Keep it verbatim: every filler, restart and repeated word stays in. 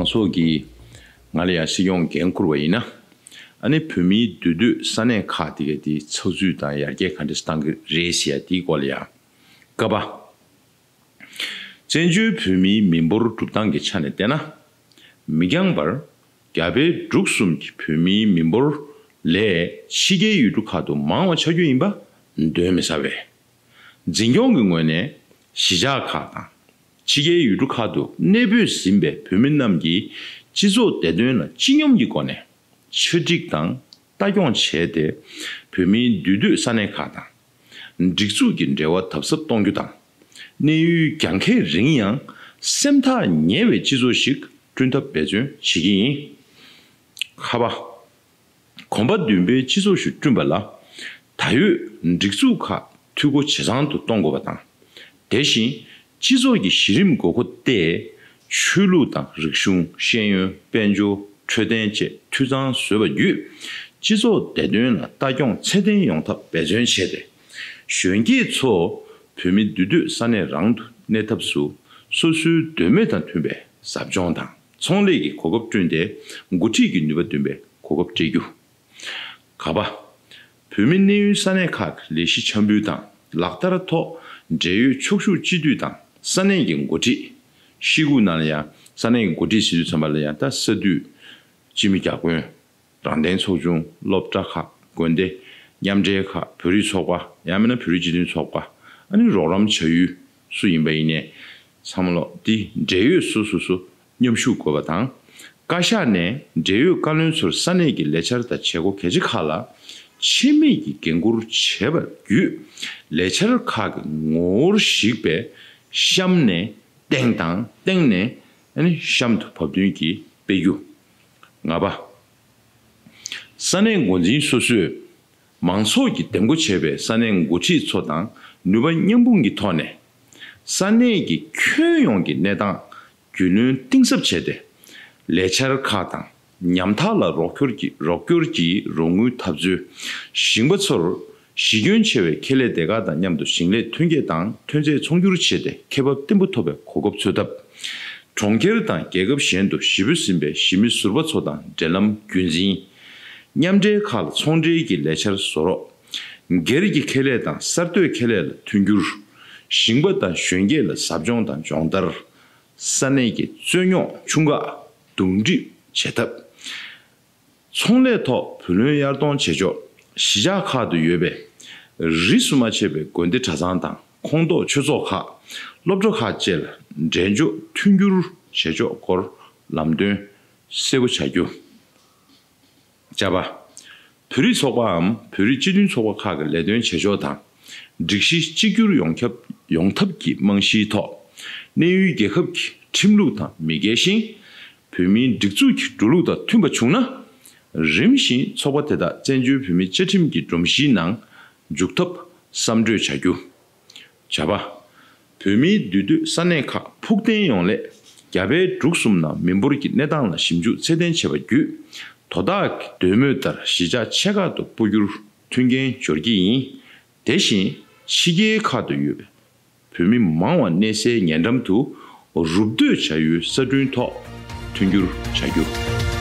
ཚོགས་ཀྱིས་ང་ལ་ཡང་སྲིད་སྐྱོང་འགན་བསྐུར་བ་ཡིན་ན། ཨ་ནི་བོད་མིའི་འདུས་སྡོད་ས་གནས་ཁག་དེ་གའི་དེའི་ཚགས་ཚུད་དང་ཡར་རྒྱས་ག་འདྲ་བཏང་གི་རེད་ཟེར་ཡ་དེའི་སྐོར་ལ་ཡང་། ཀ་པ། བཙན་བྱོལ་བོད་མིའི་མི་འབོར་གྲུབ་སྟངས་ཀྱི་ཆ་ནས་བལྟས་ན། མི་འགྱངས་པར་རྒྱ་བལ་འབྲུག་གསུམ་གྱི་བོད་མིའི་མི་འབོར་ལས་ཕྱི་རྒྱལ་ཡུལ་གྲུ་ཁག་ཏུ་མང་བ་ཆགས་རྒྱུ་ཡིན་པ་གདོན་མི་ཟ་བས། འཛིན་སྐྱོང་གི་ངོས་ནས་གཞིས་ཆགས་ཁག་དང་ཕྱི་རྒྱལ་ཡུལ་གྲུ་ཁག་ཏུ་གནས་སྤོས་ཟིན་པའི་བོད་མི་རྣམས་ཀྱི་སྤྱི་ཚོགས་བདེ་དོན་ལ་སྤྱི་སྙོམས་ཀྱི་སྒོ་ནས་ཆེད་སྒྲིག་དང་ལྟ་སྐྱོང་བྱས་ཏེ། བོད་མིའི་འདུས་སྡོད་ས་གནས་ཁག་དང་སྒྲིག་འཛུགས་ཀྱི་འབྲེལ་བ་དམ་ཟབ་གཏོང་རྒྱུ་དང་། གནས་ཡུལ་རྒྱང་ཁའི་རིང་ཡང་སེམས་ཐག་ཉེ་བའི་སྤྱི་ཚོགས་ཤིག་བསྐྲུན་ཐབས་འབད་བརྩོན་བྱེད་ཀྱི་ཡིན། ཁ་པ། གོམ་པ་མདུན་སྤོས་སྤྱི་ཚོགས་ཤིག་བསྐྲུན་པ་ལ། ད་ཡོད་སྒྲིག་འཛུགས་ཁག་འཐུས་སྒོ་ཇེ་ཚང་དུ་གཏོང་དགོས་པ་དང་། དེ་བཞིན་སྤྱི་ཚོགས་ཀྱི་གཞི་རིམ་དགོས་མཁོ་སྟེ། ཆོས་ལུགས་དང་རིག་གཞུང་། ཤེས་ཡོན། དཔལ་འབྱོར། འཕྲོད་བསྟེན་བཅས་འཐུས་ཚང་བཟོས་པ་བརྒྱུད། སྤྱི་ཚོགས་བདེ་དོན་ལ་ལྟ་སྐྱོང་ཚད་ལྡན་ཡོང་ཐབས་འབད་བརྩོན་བྱས་ཏེ། གཞོན་སྐྱེས་ཚོ་བོད་མི་འདུས་སྡོད་ས་གནས་རང་དུ་གནས་ཐབས་སུ། སོ་སོའི་འདོད་མོས་དང་མཐུན་པའི་ཟབ་སྦྱོང་དང་ཚོང་ལས་ཀྱི་གོ་སྐབས་བསྐྲུན་ཏེ། འགོ་ཁྲིད་ཀྱི་ནུས་པ་འདོན་པའི་གོ་སྐབས་སྤྲད་རྒྱུ། ག་པ། བོད་མི་གནས་ཡུལ་ས་གནས་ཁག་གི་ལས་གཞི་འཆར་འབུལ་དང་ལག་བསྟར་ཐོག་འབྲེལ་ཡོད་ཕྱོགས་བཞུགས་སྤྱི་འཐུས་དང་ས་གནས་ཀྱི་འགོ་ཁྲིད། ཤེལ་སྒོ་ནང་ལ་ཡང་ས་གནས་ཀྱི་འགོ་ཁྲིད་ཟེར་དུས་ཙམ་པ་ལ་ཡང་ད་ས་འཐུས། སྤྱི་མི་བརྒྱ་དཔོན། རང་བདེན་ཚོགས་ཆུང་། སློབ་གྲྭ་ཁག་དགོན་སྡེ། མཉམ་འབྲེལ་ཁག་བོད་རིགས་ཚོགས་པ། ཡང་མིན་ན་བོད་རིགས་སྤྱི་མཐུན་ཚོགས་པ། ཨ་ནི་རོགས་རམ་བྱ་ཡུལ་སུ་ཡིན་པ་ཡིན་ནའི། ཚང་མ་ལོག་འདི་འབྲེལ་ཡོད་སོ་སོ་སོ་མཉམ་ཞུགས་དགོས་པ་དང་། བཀའ་ཤག་ནས་འབྲེལ་ཡོད་བཀའ་བློན་ཚོར་ས་གནས་ཀྱི་ལས་འཆར་དང་བྱེད་སྒོ་གལ་ཆེ་ཁག་ལ་ཆེད་དམིགས་ཀྱིས་འགན་འཁུར་བྱས་པ་བརྒྱུད། ལས་འཆར་ཁག་གི་ངོ་བོར་གཞིགས་པའི་གཤམ་ནས་སྟེང་དང་སྟེང་ནས་ཨ་ནི་གཤམ་དུ་བབ་བསྟུན་གྱིས་སྤེལ་རྒྱུ། ལྔ་པ། ས་གནས་འགོ་འཛིན་སོ་སོས། མང་ཚོགས་ཀྱིས་འདེམས་བསྐོ་བྱས་པའི་ས་གནས་འགོ་ཁྲིད་ཚོ་དང་ནུས་པ་མཉམ་སྤུངས་ཀྱི་ཐོག་ནས། ས་གནས་ཀྱི་ཁྱོན་ཡོངས་ཀྱི་གནས་སྟངས་རྒྱུས་ལོན་གཏིང་ཟབ་བྱས་ཏེ། ལས་འཆར་ཁག་དང་ཉམ་ཐག་ལ་རོགས་སྐྱོར་གྱི་རོགས་སྐྱོར་གྱི་རོགས་དངུལ་ཐབས་འཚོལ། ཞིང་པ་ཚོར་གཞི་ཁྱོན་ཆེ་བའི་ཁེ་ལས་སྡེ་ཁག་དང་མཉམ་དུ་ཞིང་ལས་ཐོན་སྐྱེད་དང་ཐོན་རྫས་ཚོང་སྒྱུར་བྱས་ཏེ་ཁེ་བབ་བརྟན་པོ་ཐོབ་པའི་གོ་སྐབས་འཚོལ་ཐབས། གྲོང་ཁྱེར་དང་རྒྱལ་ཁབ་གཞན་དུ་གཞིས་སྤོས་ཟིན་པའི་གཞིས་མི་ཟུར་པ་ཚོ་དང་འབྲེལ་ལམ་རྒྱུན་འཛིན། མཉམ་འབྲེལ་ཁག་ལ་ཚོང་འབྲེལ་གྱི་ལས་འཆར་བཟོ་རོགས། སྒེར་གྱི་ཁེ་ལས་དང་གསར་གཏོད་ཁེ་ལས་ལ་མཐུན་འགྱུར། ཞིང་པ་དང་གཞོན་སྐྱེས་ལ་ཟབ་སྦྱོང་དང་སྦྱོང་བརྡར། ས་གནས་ཀྱི་རྩོད་རྙོག་ཆུང་ཁག་འདུམ་འགྲིག་བྱེད་ཐབས། ཚོང་ལས་ཐོག་བུ་ལོན་གཡར་གཏོང་བྱེད་ཕྱོགས། གཞིས་ཆགས་ཁག་ཏུ་ཡོད་པའི་རིས་སུ་མ་ཆད་པའི་དགོན་སྡེ་གྲྭ་ཚང་དང་ཁོངས་གཏོགས་ཆོས་ཚོགས་ཁག་སློབ་གྲྭ་ཁག་བཅས་ལ་འབྲེལ་འཇོག་མཐུན་འགྱུར་བྱེད་ཕྱོགས་སྐོར་ལམ་སྟོན་གསལ་པོ་བྱ་རྒྱུ། བཅའ་པ། བོད་རིགས་ཚོགས་པའམ་བོད་རིགས་སྤྱི་མཐུན་ཚོགས་པ་ཁག་གི་ལས་དོན་བྱེད་ཕྱོགས་དང་། སྒྲིག་གཞི་གཅིག་གྱུར་ཡོང་ཁྱབ་ཡོང་ཐབས་ཀྱི་རྨང་གཞིའི་ཐོག་གནས་ཡུལ་རྒྱལ་ཁབ་ཀྱི་ཁྲིམས་ལུགས་དང་མི་འགལ་ཞིང་། བོད་མིའི་སྒྲིག་འཛུགས་ཀྱི་འགྲོ་ལུགས་དང་མཐུན་པ་བྱུང་ན། རིམ་བཞིན་ཚོགས་པ་དེ་དག་བཙན་བྱོལ་བོད་མིའི་བཅའ་ཁྲིམས་ཀྱི་སྒྲོམ་གཞིའི་ནང་འཇུག་ཐབས་བསམ་གྲོས་བྱ་རྒྱུ། བྱ་བ། བོད་མིའི་འདུས་སྡོད་ས་གནས་ཁག་ཕུགས་བརྟན་ཡོང་སླད། རྒྱ་བལ་འབྲུག་གསུམ་ནང་མི་འབོར་གྱི་གནས་སྟངས་ལ་ཞིབ་འཇུག་ཚད་ལྡན་བྱས་པ་བརྒྱུད། དོ་བདག་གི་འདོད་མོས་ལྟར་གཞིས་ཆགས་ཆེ་ཁག་ཏུ་སྤོ་རྒྱུར་མཐུན་རྐྱེན་སྦྱོར་གྱི་ཡིན། དེ་བཞིན་ཕྱི་རྒྱལ་ཁག་ཏུ་ཡོད་པའི་བོད་མི་མང་བ་གནས་སའི་ཉེ་འགྲམ་དུ་རུབ་སྡོད་བྱ་ཡུལ་གསར་སྐྲུན་ཐོག་མཐུན་འགྱུར་བྱ་རྒྱུ།